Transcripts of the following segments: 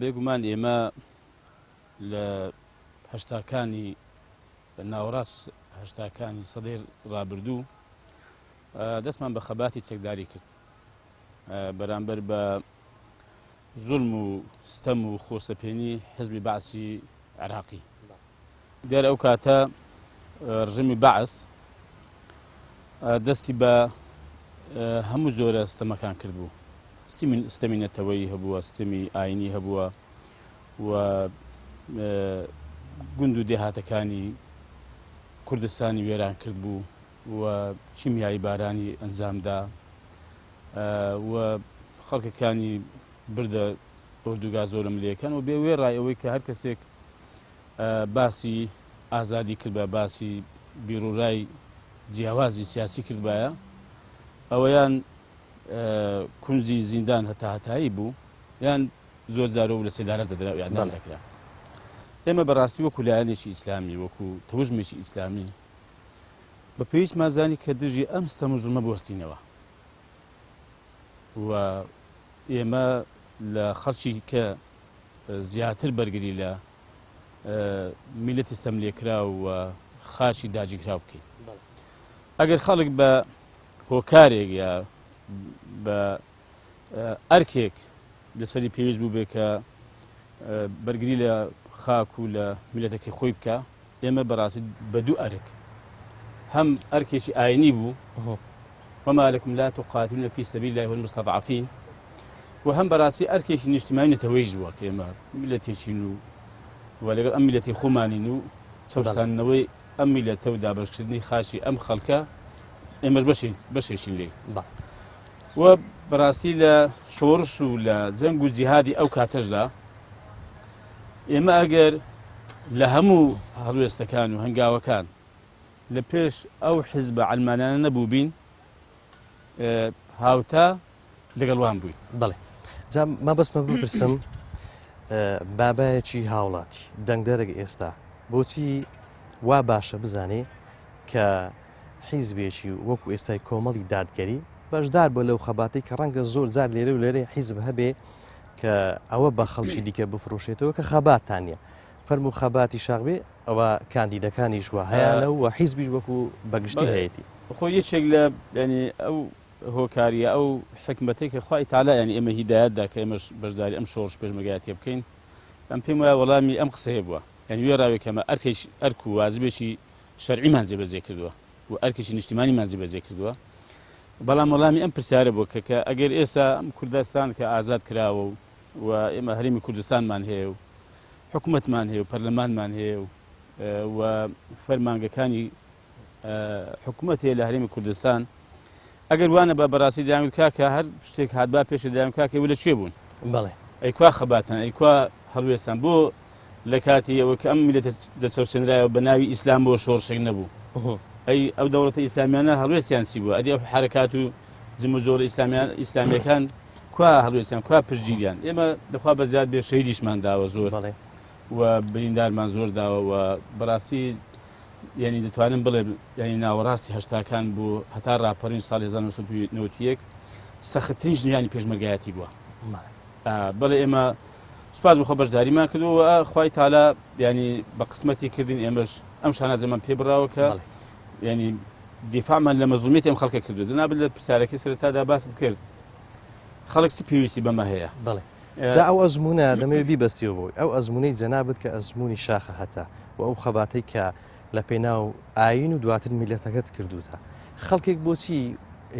بێگومان ئێمە لە هەشتاکانی ناوەڕاست هەشتاکانی سەدەی ڕابردوو دەستمان بە خەباتی چەکداری کرد بەرامبەر بە زوڵم و ستەم و خۆسەپێنی حزبی بەعسی عراقی دیارە ئەو کاتە ڕژێمی بەعس دەستی بە هەموو جۆرە ستەمەکان کردبوو ستەمی نەتەوەیی هەبووە ستەمی ئاینی هەبووە و گوند و دێهاتەکانی کوردستانی وێران کرد بوو و کیمیایی بارانی ئەنجامدا و خەڵکەکانی بردە ئۆردوگا زۆرەملێیەکان و بێ وێڕای ئەوەی کە هەر کەسێک باسی ئازادی کردبا باسی بیرورای جیاوازی سیاسی کردبایە ئەوەیان کونجی زیندان هەتا هەتایی بوو یان زۆر جارۆ لە سێدارە دەدرا و ئیعدام دەکرا. ئێمە بەڕاستی وەکو لایەنێکی ئیسلامی وەکو تەوژمێکی ئیسلامی بە پێویستمان زانی کە دژی ئەم ستەم و زوڵمە بوەستینەوە و ئێمە لە خەڵکی کە زیاتر بەرگری لە میلەتی ستەم لێکراو و خاچی داگیرکراو بکەین. ئەگەر خەڵک بە هۆکارێک یا بە ئەرکێک لەسەری پێویست بوو بێ کە بەرگری لە خاک و لە میلەتەکەی خۆی بکە ئێمە بەڕاستی بە دوو ئەرک هەم ئەرکێکی ئاینی بوو وما لكم لا تقاتلون في سبيل الله والمستضعفين و هەم بەڕاستی ئەرکێکی نیشتیمانی نەتەوەیش بووە کە ئێمە میلەتێکین و و لەگەڵ ئەم میلەتی خۆمانین و چەوساندنەوەی ئەم میلەتە و دابەشکردنی خاچی ئەم خەڵکە ئێمەش بەشێکین لێی و بەڕاستی لە شۆڕش و لە جەنگ و جیهادی ئەو کاتەشدا ئێمە ئەگەر لە هەموو هەڵوێستەکان و هەنگاوەکان لە پێش ئەو حزبە عەلمانیانە نەبووبین هاوتا لەگەڵ وان بووین. بەڵێ جا مەبەستمە بپرسم بابایەکی هاوڵاتی دەنگدەرێک ئێستا بۆچی وا باشە بزانێ کە حیزبێکی وەکو ئێستای کۆمەڵی دادگەری بەشدار بۆ لەو خەباتەی کە ڕەنگە زۆر جار لێرە و لێرە حیزب هەبێ کە ئەوە بە خەڵکی دیکە بفرۆشێتەوە کە خەباتان نیە فەرموو خەباتی شاخ بێ ئەوە کاندیدەکانیش وە هەیانە و حیزبیش وەکو بەگشتی هەیەتی. خۆ یەکێک لە یانی ئەو هۆکاریە ئەو حیکمەتەی کە خوای تەعالا یانی ئێمە هیدایەت دا کە ئێمەش بەشداری ئەم شۆڕش پێشمەرگایەتیە بکەین ئەم پێم وایە وەڵامی ئەم قسەیە بووە یانی وێڕاوێ کە ئەمە ئەرکێک ئەرک و واجبێکی شەرعیمان جێبەجێ کردووە و ئەرکێکی نیشتیمانیمان جێبەجێ کردووە بەڵام وەڵامی ئەم پرسیارە بووە کە کە ئەگەر ئێستا ئەم کوردستان کە ئازاد کراوە و و ئێمە هەرێمی کوردستانمان هەیە و حکومەتمان هەیە و پەرلەمانمان هەیە و و فەرمانگەکانی حکومەت هەیە لە هەرێمی کوردستان ئەگەر وانە بە بەڕاستی دەیانگوت کاکە هەر شتێک هاتبا پێشێ دەیان کاکە ئێوە لە کوێ بوون؟ بەڵێ. ئەی کوا خەباتان ئەی کوا هەڵوێستان بۆ لە کاتی ئەوە کە ئەم میلەتە دەچەوسێنرایەوە بە ناوی ئیسلام بۆ شۆڕشێک نەبوو ئەی ئەو دەوڵەتە ئیسلامیانە هەڵوێستیان چی بووە ئەدی ئەو حرکات و جموجۆڵ ئیسلامیان ئیسلامیەکان کوا هەڵوێستیان کوا پشتگیریان ئێمە دەخوا بە زیاد بێ شەهیدیشمان داوە زۆر بەڵێ. و بریندارمان زۆر داوە و بەڕاستی یعنی دەتوانم بڵێم یعنی ناوەڕاستی هەشتاکان بۆ هەتا ڕاپەڕین ساڵی 1991 سەختترین ژیانی پێشمەرگایەتی بووە بەڵێ ئێمە سوپاس بخۆ بەشداریمان کردو و خوای تالا ینی بە قسمەتی کردین ئێمەش ئەم شانازەمان پێ بڕاوە کە ینی دیفاعمان لە مەزڵومیەتی ئەم خەڵکە کردو جەنابت لە پرسیارەکەی سەرەتادا باست کرد خەڵک چ پێویستی بەمە هەیە بەڵێ جا ئەو ئەزموونە دەمەوێت بیبەستیەوە بۆی ئەو ئەزموونەی جەنابت کە ئەزموونی شاخە هەتە و ئەو خەباتەی کە لە پێناو ئاین و دواتر میلەتەکەت کردوتە خەڵکێک بۆچی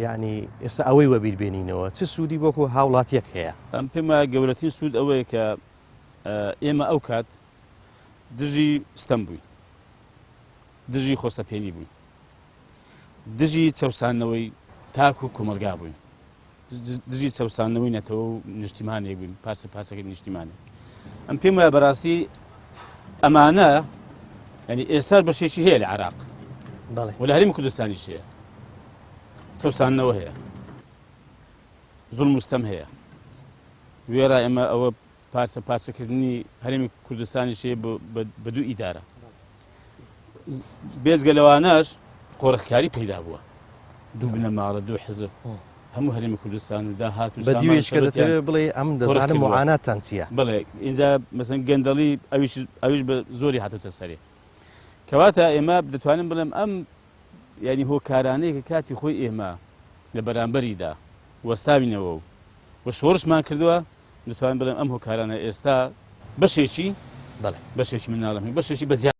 یعنی ئێستا ئەوەی وەبیر بێنینەوە چ سوودی بۆکو هاوڵاتیەک هەیە؟ ئەم پێم وایە گەورەترین سوود ئەوەیە کە ئێمە ئەو کات دژی ستەم بووین دژی خۆسەپێنی بووین دژی چەوساندنەوەی تاک و کۆمەڵگا بووین دژی چەوساندنەوەی نەتەوە و نیشتیمانێک بووین پارچە پارچەکەی نیشتیمانێک ئەم پێم وایە بەڕاستی ئەمانە ینی ئێستا بەشێکی هەیە لە عراق بەڵێ و لە هەرێمی کوردستانیش هەیە چەوساندنەوە هەیە زوڵم و ستەم هەیە وێرا ئێمە ئەوە پارچە پارچەکردنی هەرێمی کوردستانیش هەیە بە دوو ئیدارە بێجگە لەوانەش قۆرخکاری پەیدا بووە دوو بنەماڵە دوو حزب. هەموو هەرێمی کوردستان و داهات و بە دیوێک کە سامان و سەروەتیان دەتەوێت بڵێ ئەمن قۆرخ دەزانم کردووە. موعاناتتان چییە. بەڵێ ئینجا مەسەن گەندەڵی ئەویش ئەویش بە زۆری هاتۆتە سەرێ. کەواتە ئێمە دەتوانین بڵێم ئەم یانی هۆکارانەی کە کاتی خۆی ئێمە لە بەرامبەریدا وەستاوینەوە و و شۆڕشمان کردووە دەتوانین بڵێم ئەم هۆکارانە ئێستا بەشێکی بەڵێ. بەشێکی من ناڵێم بەشێکی بە زیاد.